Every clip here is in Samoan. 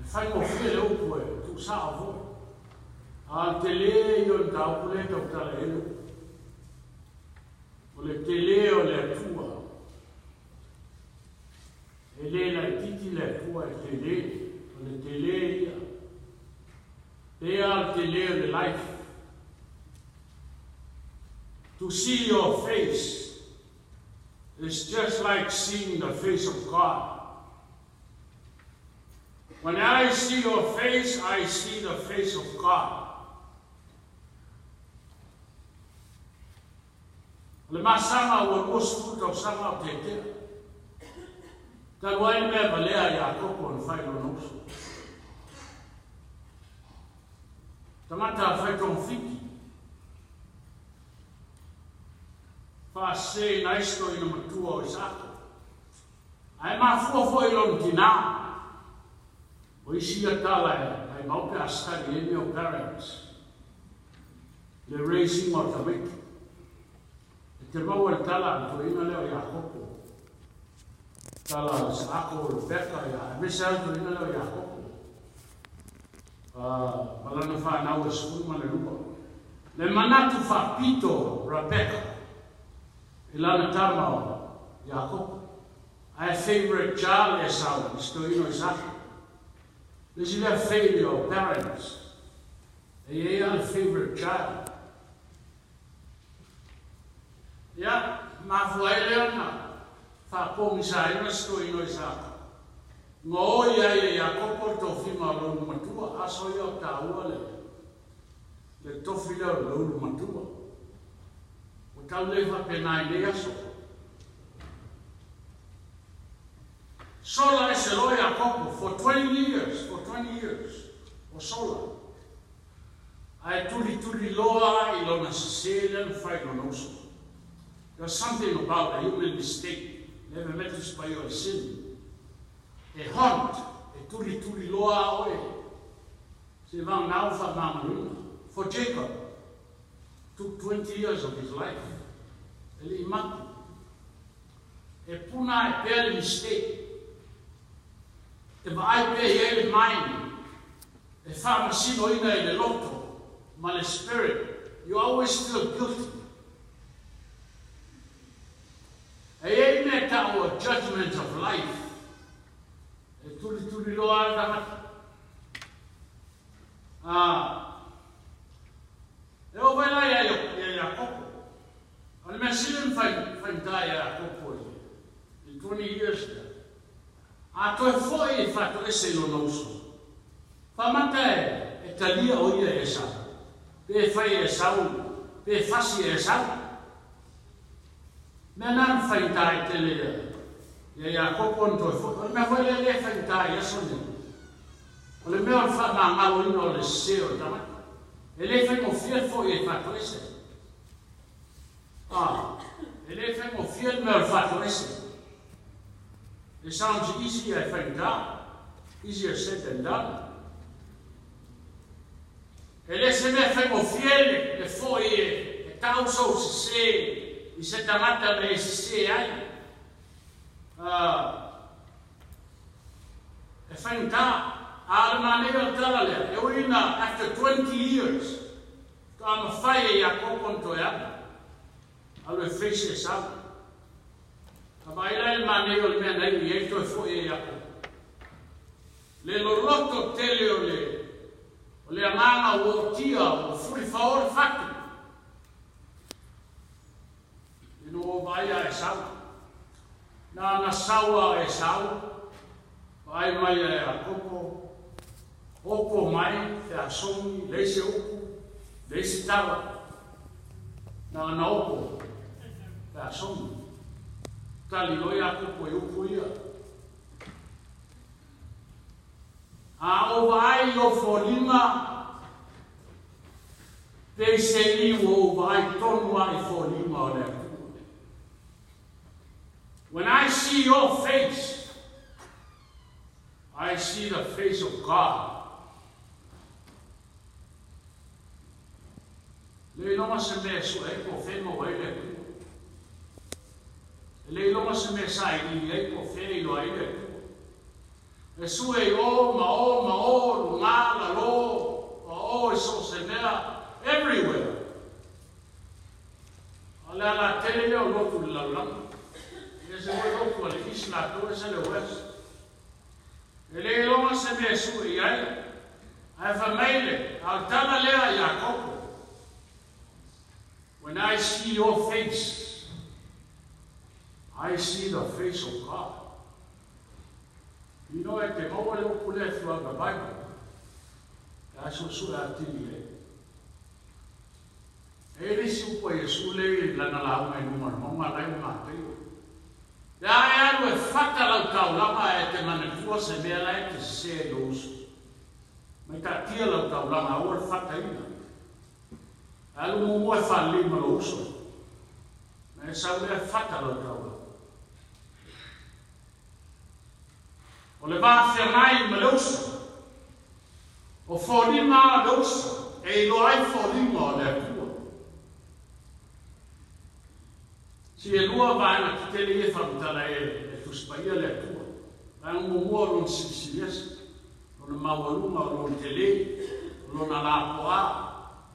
Faigofie le upu e tuusao foi. A o le tele ia o le mataupu lea e tautala i ai le upu. O le tele o le Atua. E le laitiiti le Atua e tele. O le tele ia. Pea le tele o le life. To see your face is just like seeing the face of God. When I see your face, I see the face of God. O le masaga ua 20 tausaga o tetea. Talu ai le mea valea ia Iakopo na fai i lona uso. Tagata fai togafiti. Faasese ina ai si toeaina matua o Isaako. Ae mafua foi i lona tinā. O isi ia tala e maimau pe a study ai mea o parents. Le raising o tamaiti. E te maua le tala a le toeaina lea o Iakopo. Tala a Isaako, o Rebeka, ia, aemaise lava le toeaina lea o Iakopo. Ma lana fanau e 12. Le manatu faapito Rebeka i lana tama o Iakopo. Ae favourite child Esau i si toeaina o Isaka. Le isi lea failure o parents. E i ai lava le favourite child. Ia, mafua ai lea ona faapogisaina si toeaina o Isaka. Gaoi ai e Iakopo le tofiga o le ulu matua, aso ia o taua le le tofi lea o le ulu matua. Ua tau le faapena i nei aso. Sola ese loa Iakopo for 20 years, for 20 years, o sola. Ae tulituli loa i lona sese lea na fai i lona uso. There's something about a human mistake, never met this by your sin. E haunt, e tulituli loa a oe, se vagana u faamagaloina. For Jacob, took 20 years of his life, e le i mate. E puna ae pea le mistake. E vaai pea i ai le mind, e faamasinoina i le loto ma le spirit, you always feel guilty. E i ai mea tau o judgement of life, e tulituli loa lava le tagata. Ā, e oo mai la ia Iakopo. O le mea sili ona faigata ia Iakopo i le 20 years lea, a toe foi e faatoese i lona uso, faamata e talia o ia e Esau, pe e fai e Esau, pe e fasi e Esau. Mea na na faigata ai tele ia Iakopo ona toe foi. O le mea foi lea lea e faigata i aso nei. O le mea o le faamagaloina o le sese o le tagata. E le faigofie le foi e faatoese. A, e le faigofie le mea o le faatoese. It sounds easy ae faigata. Easier said than done. E le se mea faigofie le foi e tau sou sese i se tagata na e sese ai. A, e faigata. A o le manaia o le tala lea, e ui ina after 20 years, faatoa mafai e Iakopo ona toe alu, alu e face Esau. Ka vaai la i le manaia o le mea na iu i ai le toe foi e Iakopo. Le loloto tele o le o le agaga ua otia, ua fulifaoa le fatu. Ina ua vaai a Esau. Na na sau a Esau, vaai mai a Iakopo, opo mai, feasogi, leai se upu, leai se tala. Na na opo, feasogi. Tali loa Iakopo i upu ia. A ou vaai i ou foliga, pei se i ua ou vaai tonu lava i foliga o le Atua. When I see your face, I see the face of God. Le iloga se mea e sue ai po o fea e maua ai le Atua. E le iloga se mea e sailiili ai po o fea e iloa ai le Atua. E sue i o ma o ma O i so o se mea, everywhere. O le alatele lea o lotu i le lalolagi. E ese foi lotu a le East latou, ese le West. E le iloga se mea e sue i ai. Ae fai mai le, a o le tala lea a Iakopo, When I see your face, I see the face of God. You know, e te maua le upu lea throughout the Bible. E a suesue atili ai. E i ai le isi upu a Iesu lea i lana lauga i luga o le mauga la e ua Mataio. Pe a e alu e fata lau taulaga ae e te manatua se mea la e te sese ai lou uso. Mai taatia lau taulaga aua le fataina. Alu muamua e faalelei ma lou uso. Na e sau lea fata lau taulaga. O le va feagai ma le uso. O foliga a le uso e iloa ai foliga o le Atua. Si e lua vaega tetele ia e faamatala ai e le Tusi Paia le Atua. Vaega muamua o Lona Silisili Ese, Lona maualuga, o Lona tele, o Lona lapoa,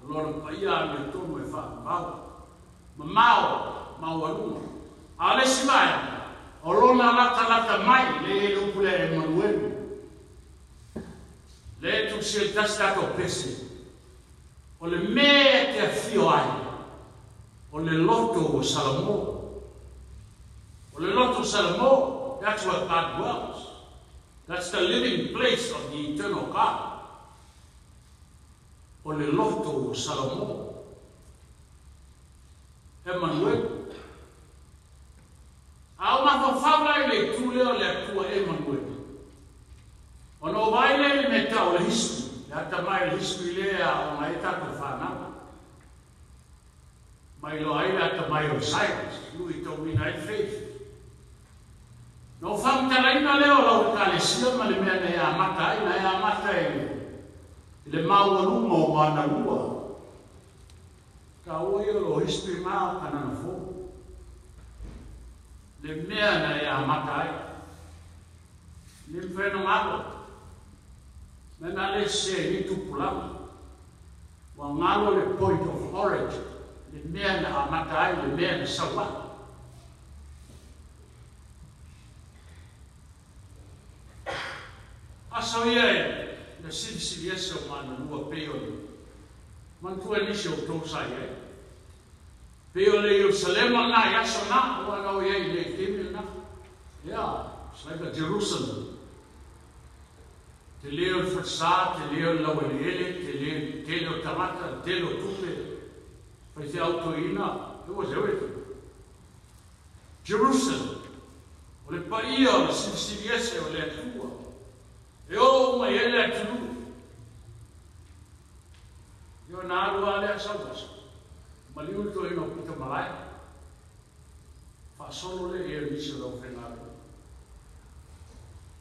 o Lona paia amiotonu e faavavau. Mamao, maualuga. A o le isi vaega, o Lona latalata mai, lea e i ai le upu lea Emanuelu. Lea e tusia i le tasi tatou pese, o le mea e te afio ai, o le loto ua Salamo. O le loto o Salamo, that's where God dwells. That's the living place of the eternal God. O le loto ua Salamo. Emanuelu. A o mafaufau la i le itu lea o le Atua Emanuele, ona ou vaai lea i le mea tau o le history, le atamai o le history lea e aoga ai tatou fanau. Ma iloa ai le atamai o le science, luitauina ai le faith. Na ou faamatalaina lea o lau Ekalesia ma le mea na e amata ai, na e amata i le maualuga o Manalua. Taua ia o lo history ma o Kanana Fou. Le mea na e amata ai. Le mafai ona galo. Mea na le sese ai nei tupulaga. Ua galo le point of origin. Le mea na amata ai, le mea na sau ai. Aso ia e na silisili ese o Manalua pei o le manatua e nisi o outou sa i ai. Pei o le Ierusalema lena i aso na, aua na o i ai i le taimi lena. Yeah, it's like a Jerusalem. Tele o le falesa, tele o le laueleele, tele, tele o tagata, tele o tupe, faifeau toeaina, it was everything. Jerusalem, o le paia o le silisili ese o le Atua, e oo uma i ai le atunuu. Ia ona alu lava lea sau aso, maliu le toeaina o Pita Malae, faasolo lea i ai o nisi o le aufaigaluega.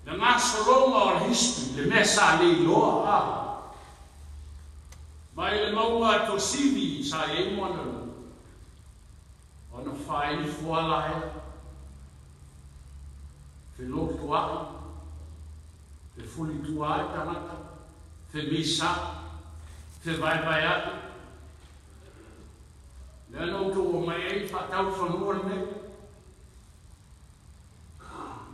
Le gasologa o le history, le mea sa le iloa, a. Mai le mauga a Tuasivi sa i ai Moanalua, ona faaifo ala ea, felotoa'i, fefulitua ai tagata, femisa, fevaevaea'i. Lea na outou omai ai faatau le fanua lenei.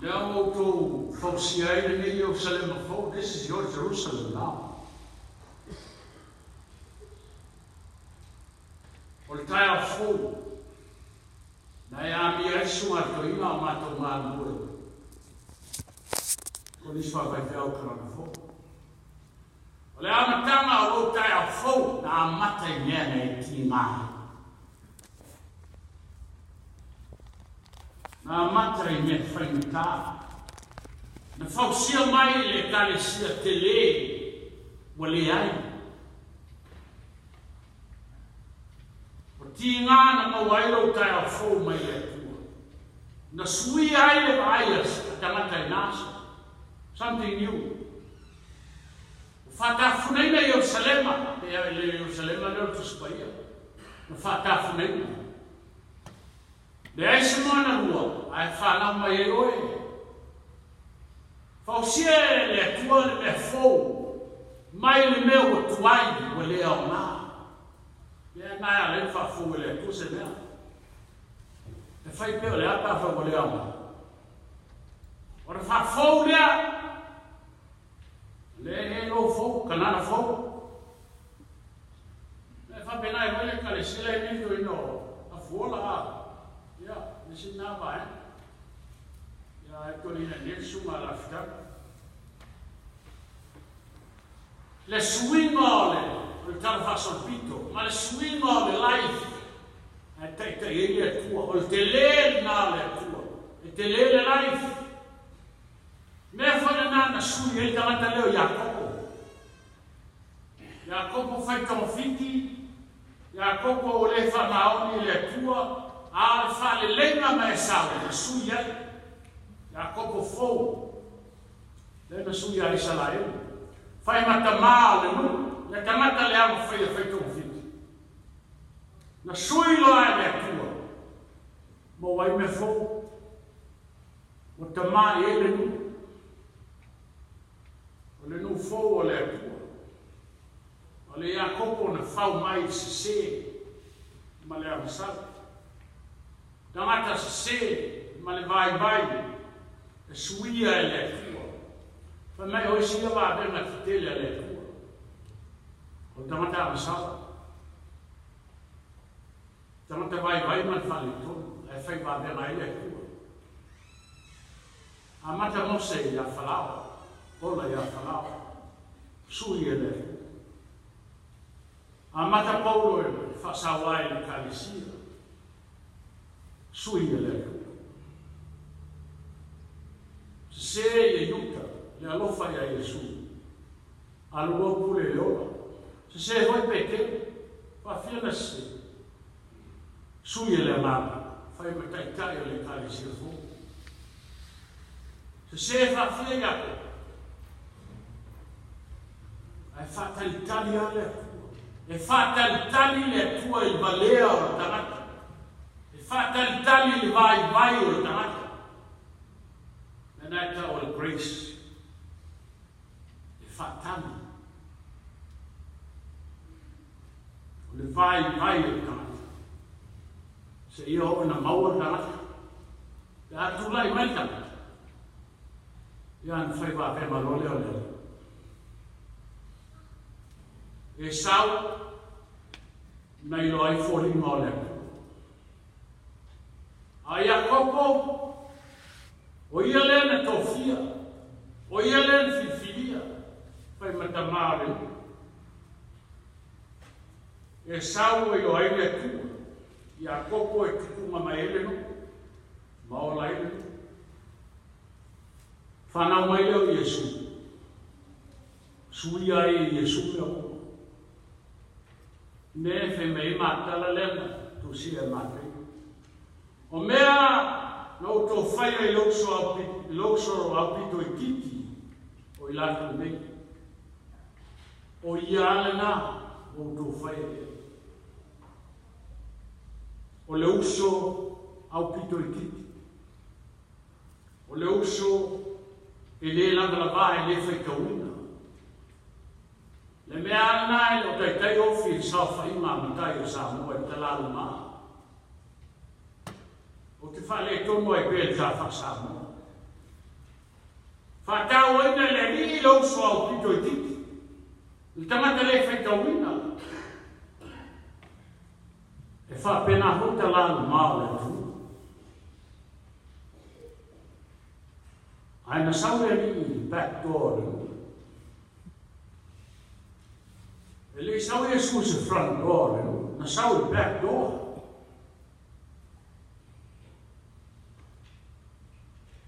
Lea ua outou fausia ai lenei Ierusalema fou, this is your Jerusalem now. O le taeao fou, na e amia ai susuga a le toeaina o matou galulue ko nisi faavaifeau kalana fou. O le amataga o lou taeao fou na amata i mea na e tiga ai. Na amata i mea faigata. Na fausia mai le Ekalesia tele ua leai. O tiga na maua ai lou taeao fou mai le Atua. Na suia ai le vaai a tagata i na aso. Something new. Ua faatafunaina Ierusalema, pe le Ierusalema lea o le Tusi Paia. Na faatafunaina. Leai se moanalua, ae fanau mai ai oe. Fausia e le Atua le mea fou, Mai le mea ua tuai ua le aoga. Lea na e ala ai ona faafou e le Atua se mea. E fai pea o le a pe afai ua le aoga. Ona faafou lea. O lea e lou fou, Kanana fou. E faapena ai foi le Ekalesia la e nei toeaina o Afuola a. Ia, le isi lena vaega. Ia, ae tolina i nei le susuga a Lafitau. Le suiga o le, o le Tala Faasolopito, ma le suiga o le life ae taitai ai le Atua. O le tele lena o le Atua. E tele le life. Mea foi lena na sui ai le tagata lea o Iakopo. Iakopo fai togafiti, Iakopo ua le faamaoni i le Atua, a o le faaleleiga ma Esau na sui ai. Iakopo fou. Lea na sui ia Isaraelu. Fai ma tamā o le nuu, le tagata leaga faia fai togafiti. Na sui loa e le Atua. Maua ai mea fou. Ua tamā i ai le nuu. O le nuu fou o le Atua. O le Iakopo na fau mai i le sese ma le agasala. Tagata sese ma le vaivai e suia e le Atua. Fai mai o isi ia vavega tetele a le Atua. O le tagata agasala. Tagata vaivai ma le faaletonu, ae fai vavega ai le Atua. Amata Mose ia Falao, ola ia Falao, sui e le Atua. Amata Paulo e faasaua i le Ekalesia, sui e le Atua. Sese ia Iuta, le alofa ia Iesu, alu loa pule i le ola. Sese foi Petelo, faafia ona sese? Sui e le Agaga, fai ma taitai o le Ekalesia fou. Sese faafia Iakopo, ae faatalitali lava le Atua. E faatalitali le Atua i le valea o le tagata. E faatalitali i le vaivai o le tagata. Lena e tau o le grace. E faatali. O le vaivai o le tagata. Seia oo ina maua le tagata. Pe a tulai mai le tagata, ia ona fai vavega loa lea o le Alii. Esau na iloa ai foliga o le Atua. A Iakopo, o ia lea na tofia, o ia lea na filifilia, fai ma tamā o le nuu. Esau ua iloa ai le Atua, Iakopo e tupuga mai ai le nuu, ma ola ai le nuu. Fanau mai lea o Iesu, suia ai e Iesu mea uma. Mea e fai mai ai matala lea na tusia e Mataio. O mea na outou faia i lou uso aupito itiiti, o i latou nei. O ia lava lena ua outou faia i ai. O le uso aupito itiiti. O le uso e le lavalava e le faitauina. Le mea lava lena e le o taitai ofi i le saofaiga a matai o Samoa i le talaluma. Ou te faaletonu ai pea i le ta faa-Samoa. Faatauaina e le Alii le uso aupito itiiti, le tagata le faitauina. E faapena foi talaluma o le atunuu. Ae na sau le Alii i le back door o le nuu. E le i sau Iesu i se front door o le nuu, na sau i le back door.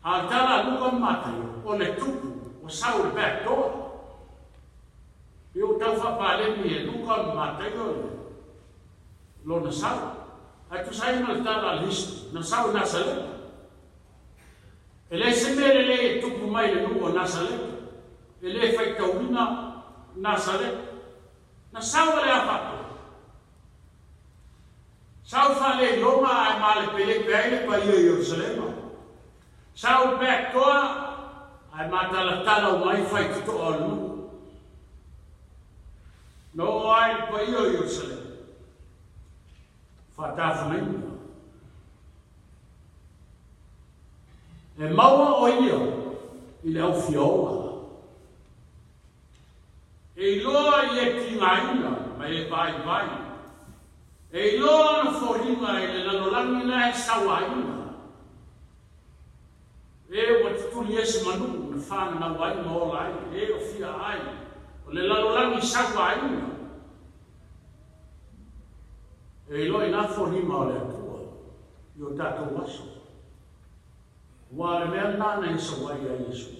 A o le tala a Luka ma Mataio, o le tupu ua sau i le back door. Pei ua tau faapaleni e Luka ma Mataio le lona sau. Ae tusa ai ma le tala a le history, na sau i Nasaleta. E leai se mea lelei e tupu mai i le nuu o Nasaleta. E le faitauina Nasaleta. Na sau a le a faapea? Sau faaleiloga ae malepelepe ai le paia i Ierusalema. Sau back door ae matalatala uma ai faitotoa o le nuu. Na oo ai le paia o Ierusalema, faatafugaina. E maua o ia i le aufiaola. E iloa i e tigaina ma e vaivai. E iloa na foliga i le lalolagi la e sauaina. E ua tutuli ese manu na whanau ai ma ola ai, e o fia ai, o le lalolagi sauaina. E iloa i nā foliga o le Atua i o tātou aso. Ua le mea nana i sa wai ai Iesu.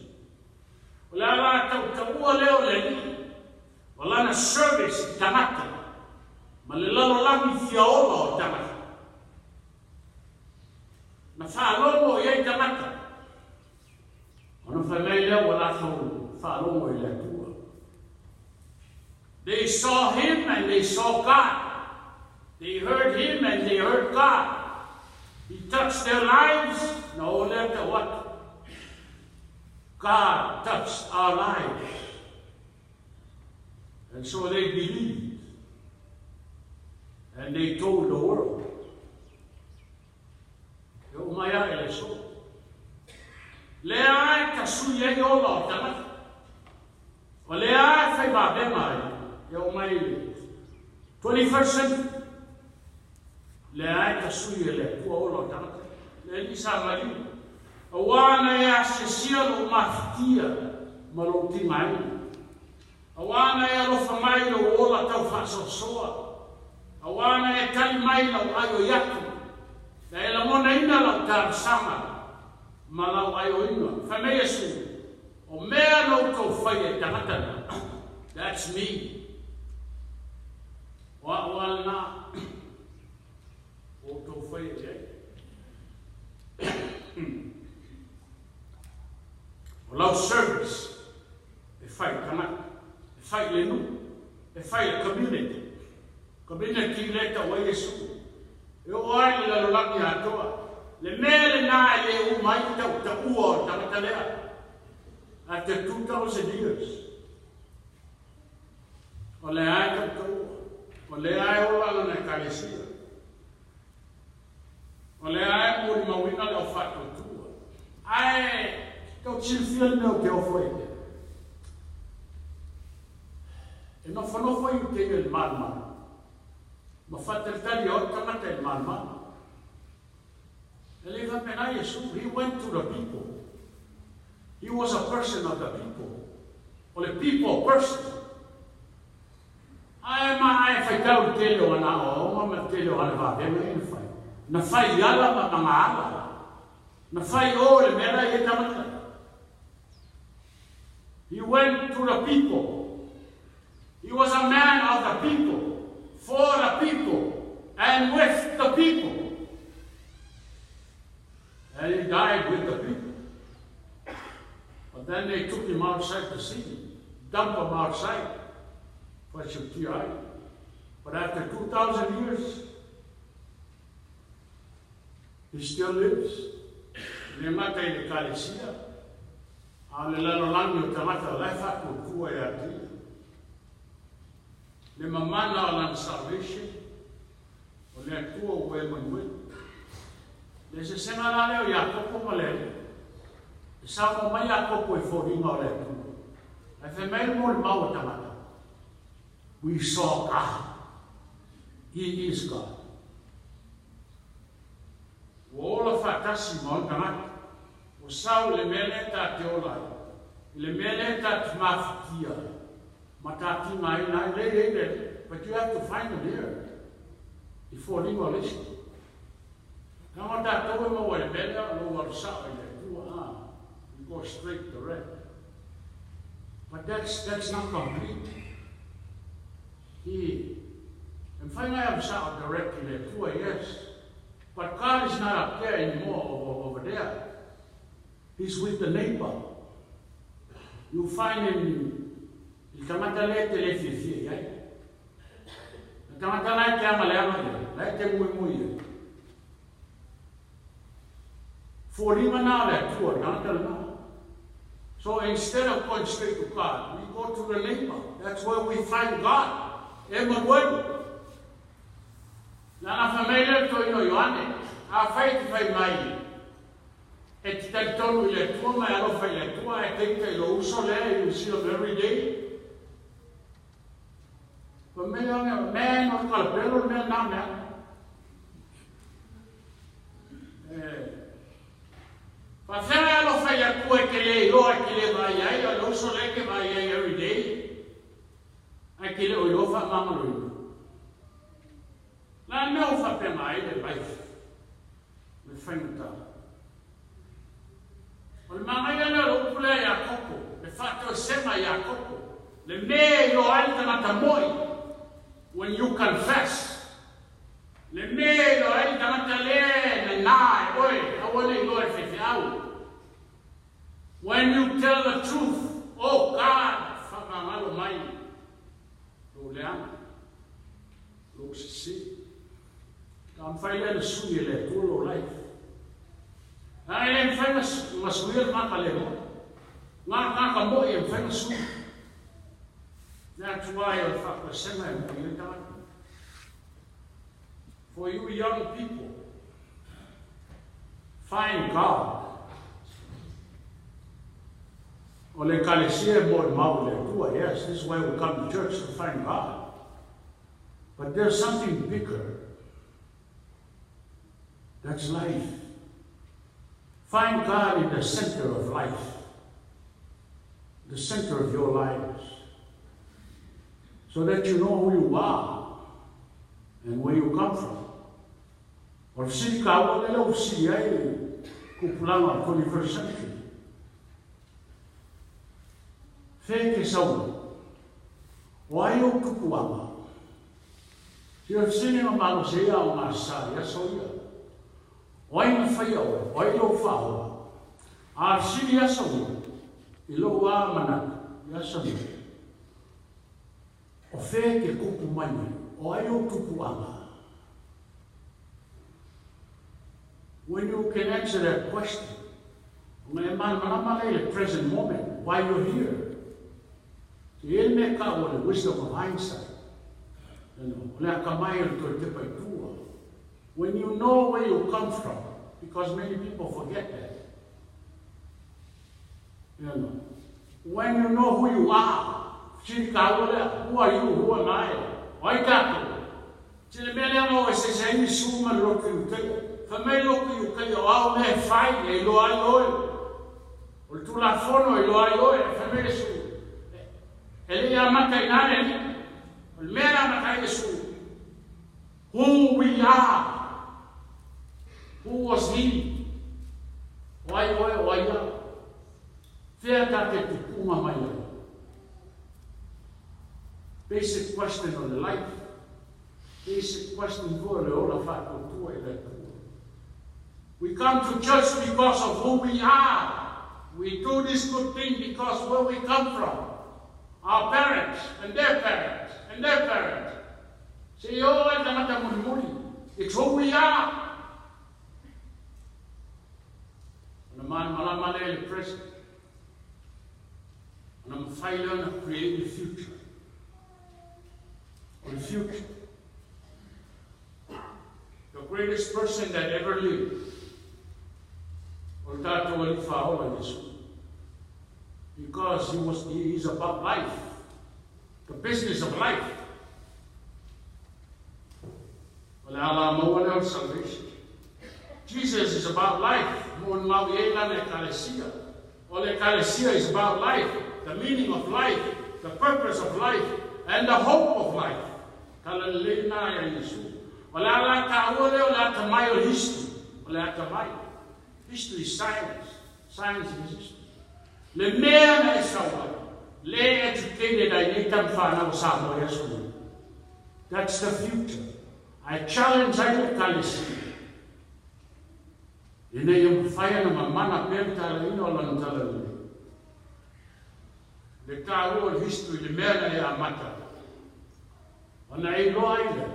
O le ala tautaua lea o le Alii, o lana service i tagata, ma le lalolagi fiaola o tagata. Na faalogo i ai tagata, ona fai mai lea ua latou faalogo i le Atua. They saw him and they saw God. They heard him and they heard God. He touched their lives. Na o lea tau atu. God touched our lives. And so they believed. And they told the world. E o mai a e le so. Lea ai ka sui ai ola o tagata. O lea ai fai vavega ai. E o mai le 21st century. Lea ai ka sui e le Atua ola o tagata. Le Alii sa maliu. Auā na e asiasia lou mafatia ma lou tigaina. Auā na e alofa mai lou ola tau faasoasoa. Auā na e tali mai lau aioi atu. Na e lagonaina lau talosaga ma lau aioiga. Fai mai Iesu, o mea na outou faia i tagata na. That's me. O a'u a lenā ua outou faia i ai. O lau service e fai i tagata, e fai i le nuu, e fai i le community. Community lea e tau ai Iesu. E oo ai i le lalolagi atoa. Le mea lenā e le uma ai le tautaua o le tagata lea. After 2,000 years, o lea e tautaua, o lea e ola lana Ekalesia. O lea e molimauina le au faatuatua. Ae tau silafia le mea ou te ofo ai pea. E nofonofo i uta ia i le malumalu, ma faatalitali o tagata i le malumalu. E le faapena Iesu, he went to the people. He was a person of the people. O le people person. Ae ma ae faitau i le tele o ana aoaoga ma le tele o ana vavega ia na fai. Na fai i ala ma magaala. Na fai o i le mea la i ai tagata. He went to the people. He was a man of the people, for the people, and with the people. And he died with the people. But then they took him outside the city, dumped him outside for TI. But after 2,000 years, he still lives. Le gata i le Ekalesia, a o le lalolagi o tagata o la e faatuatua ia te ia. Le mamana o lana salvation, o le Atua ua e manuia. Le sesega la lea o Iakopo ma le Alii. E saunoa mai Iakopo i foliga o le Atua. Ae fai mai le molimau a tagata, We saw God. He is God. Ua ola faatasi ma ona tagata. Ua sau i le mea lea ta te ola ai, i le mea lea ta te mafatia ai, ma ta tigaina ai, lea e i ai le Alii. But you have to find him here. I foliga o le isi. Leaga o tatou e maua i le mea lea o lou alu sao i le Atua, ah, you go straight direct. But that's not complete. E mafai ona e alu sao direct i le Atua, yes. But God is not up there anymore, over there. He's with the neighbor. You find him i le tagata lea e te le fiafia i ai. Le tagata la e te agaleaga i ai, la e te muimui i ai. Foliga na o le Atua, le tagata lenā. So instead of going straight to God, we go to the neighbor. That's where we find God. E maluelu. Lana whamai leo to ino Ioane. A whai te whai mai. E te talitonu i le Atua mai alofa i le Atua e teita i lo uso lea, you see them every day. Pa mea ane, man o kalapelo mea nā mea. Pa whea alofa i le Atua e ke le iloa e ke le vai ai, o le uso lea ke vai ai every day. Ai ke le o iloa wha mangalo ino. La mea o whapea mai le life. Le whaingata. O le mangai lea o le upu lea ia koko, le whaatau sema ia koko, le mea i lo ai tangata moi, when you confess. Le mea i lo ai tangata le na nā e oe, aua le iloa e whewheau. When you tell the truth, oh God, whakamangalo mai, lo leanga, lo sisi. Ka mwhai lea le sui e le atua lo life. Ai le mwhai masuia le ngaka le mo. Ngā ngaka mo e mwhai masui. That's why o whakwasema e mo i tangata. For you young people, find God. O le kalesia e mo e mau le atua. Yes, this is why we come to church, to find God. But there's something bigger. That's life. Find God in the center of life, the center of your lives, so that you know who you are and where you come from. O le sili ka ua lele o sili ai kupulanga 21st century. Whē ke saua, o ai o kupuanga. Si o sili nga malo se ia o ngā sa, ia so ia. O ai na whaia o, o ai lo whaoa. A sili ia saua, i lo wā manaka, ia saua. O whē ke kupu mai mai, o ai o kupuanga. When you can answer that question, the present moment, why you're here. Te ele me ka o le wisdom of hindsight. When you know where you come from, because many people forget that. You know, when you know who you are, who are you, who am I? Oi tātou. Tine mea lea ngau e se se ni suma loku i ukai. Fa mai loku i ukai o au mea whai e iloa ai oe. O le tulafono e iloa ai oe. Fa mai le su. E le ia mata i nane ni. O le mea la mata i le su. Who we are. Who was he? O ai oe o ai ia. Whia tā te tupunga mai ai. Basic question on the life. Basic question for le ola whākotua i le tua. We come to church because of who we are. We do this good thing because where we come from. Our parents and their parents and their parents. Se o e tangata mulimuli. It's who we are. Ona mana malama le le present. Ona mwhaila na create the future. Or the future. The greatest person that ever lived. Because he is about life. The business of life. Salvation. Jesus is about life. Is about life. The meaning of life. The purpose of life. And the hope of life. History. History is science. Science is history. Le mea na e saua, le educated ai nei tamwhana o Samoa ia. That's the future. I challenge ai le kalesi. Ina ia mwhai na mamana pēr tala ina o lana tala le. Le tā ua history, le mea na e amata. Ona e loa ile,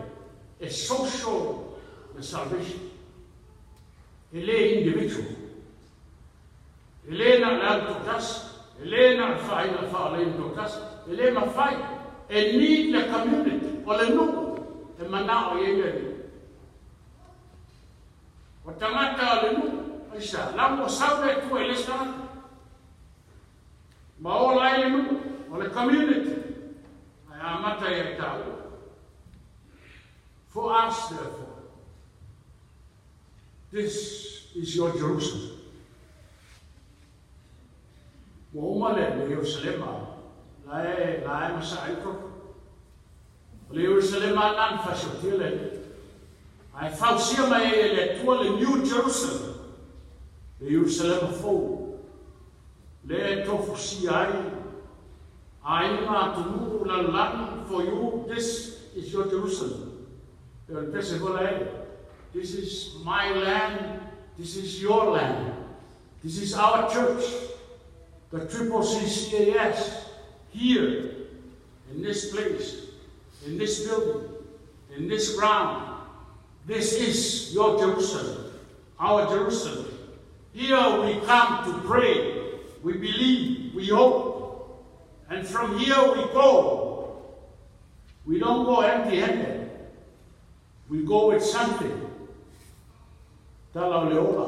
e social the salvation. E le individual. E le na le autotas, e le na whaina whaalain totas, e le mawhai, e need the community. o le nuu e manao i ai le Alii. O tagata o le nuu, aisa, lau ua sau le Atua i le isi tagata. Ma ola ai le nuu, o le community, ae amata ia i taua. For us, therefore, this is your Jerusalem. Ua uma le Ierusalema, la e masaa ai toto. O le Ierusalema na na fasiotia le Alii. Ae fausia mai ai e le Atua le New Jerusalem, le Ierusalema fou. Le e tofusia ai, aiga atunuu lalolagi, for you, this is your Jerusalem. E o le pese fola e. This is my land, this is your land. This is our church, the Triple CCAS, here, in this place, in this building, in this ground. This is your Jerusalem, our Jerusalem. Here we come to pray, we believe, we hope, and from here we go. We don't go empty-handed. We go with something. Tala o le ola,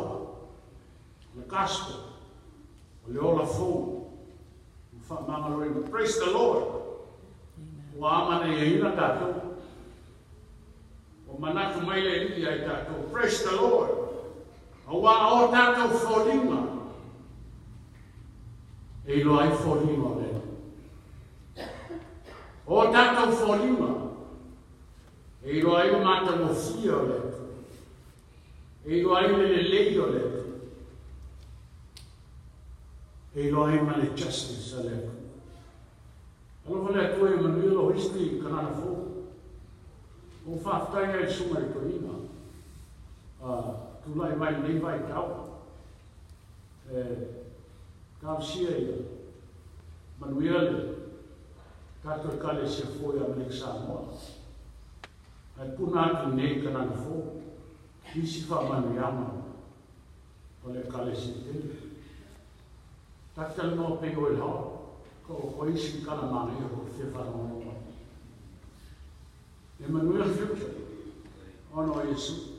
le gospel, o le ola fou. Praise the Lord. Ua amana ia ina tātou. O manatu mai le Alii ai tātou. Praise the Lord. Aua o tātou foliga. E iloa ai foliga o le. O tātou foliga. E iloa ai o matagofie o le Atua. E iloa ai le lelei o le Atua. E iloa ai ma le justice a le Atua. Alofa le Atua e manuia lo history kanana fou. O faafetai ai susuga i toeaina. Tulai mai nei vai tau. E talosia ia manuia le tatou Ekalesia fou ia Amelika Samoa. Ae puna atu nei kanana fou. Isi faamanuiaga o le Ekalesia tele. Ta talanoa pei o i le haoa. Ko o isi kala manaia ko fia wharongo mai. E manuia le future. Ona o Iesu.